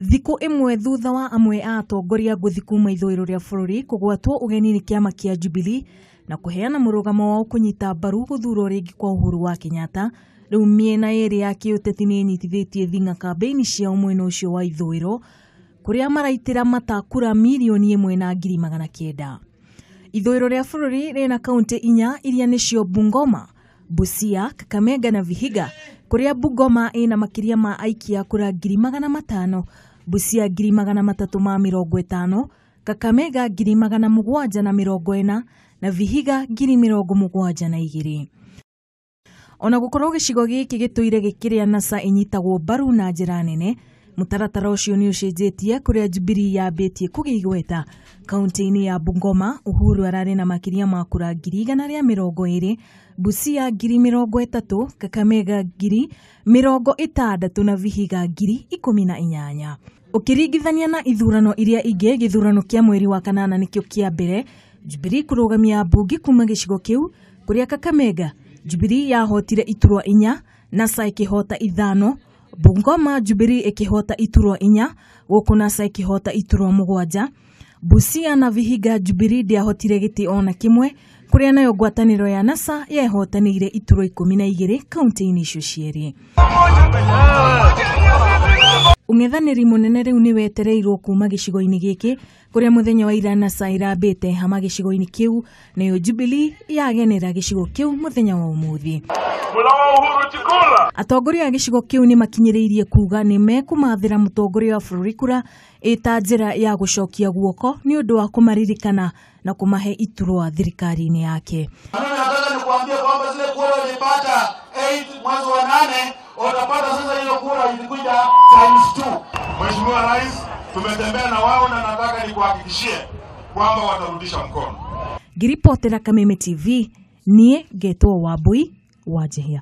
Thikũ ĩmwe thutha wa amwe a atongoria ngũthi kuma ithũĩro rĩa bũrũri kũgwatwo ũgeni nĩ kĩama kĩa Jubilee na kũheana mũrũgamo wao kũnyita mbaru gũthurwo rĩngĩ kwa Uhuru wa Kenyatta, rĩu mĩena ĩrĩ ya kĩũteti nĩ ĩnyitithĩtie thing'a kambĩini ciao mwena ũcio wa ithũĩro kũrĩa maraitĩra mata kura 1,900,000. Ithũĩro rĩa bũrũri rĩna kaunti inya iria nĩcio Bungoma, Busia, Kakamega na Vihiga, kũrĩa Bungoma ĩna makĩria ma aikia kura 500,000, Busia 350,000, Kakamega 740,000 na Vihiga 72,000. Ona gũkorwo gĩcigo gĩkĩ gĩtũire gĩkĩrĩa NASA ĩnyitagwo mbaru na njĩra nene, mũtaratara ũcio nĩ ũcenjetie kũrĩa Jubilee yambĩtie kũgĩa igweta. Kaunti-inĩ ya Bungoma, Uhuru ararĩ na makĩria ma kura 120,000, Busia 30,000, Kakamega 60,000 na Vihiga 18,000. Ũkĩringithania na ithurano iria ingĩ, gĩthurano kĩa mweri wa kanana nĩkĩo kĩa mbere Jubilee kũrũgamia mbunge kuma gĩcigo kĩu, kũrĩa Kakamega Jubilee yahotire iturwa 4, NASA ĩkĩhota 5, Bungoma Jubilee ĩkĩhota iturwa 4, gũkũ NASA ĩkĩhota iturwa 7. Busia na Vihiga Jubilee ndĩahotire gĩtĩ ona kĩmwe, kũrĩa nayo ngwatanĩro ya NASA yehotanĩire iturwa 12 kaunti-inĩ icio cierĩ. Ũng'ethanĩri mũnene rĩu nĩ wetereirwo kuma gĩcigo-inĩ gĩkĩ, kũrĩa mũthenya wa ira NASA ĩrambĩte hama gĩcigo-inĩ kĩu, nayo Jubilee yagenera gĩcigo kĩu mũthenya wa ũmũthĩ. Atongoria a gĩcigo kĩu nĩ makinyĩrĩirie kuga nĩ mekũmathĩra mũtongoria wa bũrũri kura ĩta njĩra ya gũcokia guoko nĩ ũndũ wa kũmaririkana na kũmahe iturwa thirikari-inĩ yake. Nataka nikuambie kwamba zile kura ulipata 8 mwezi wa 8 utapata sasa hiyo kura ilikuja times 2. Mheshimiwa Rais, tumetembea na wao na nataka nikuhakikishie kwamba watarudisha mkono. Ngiripotera Kameme TV, niĩ ngetwo Wambui wa Njihia.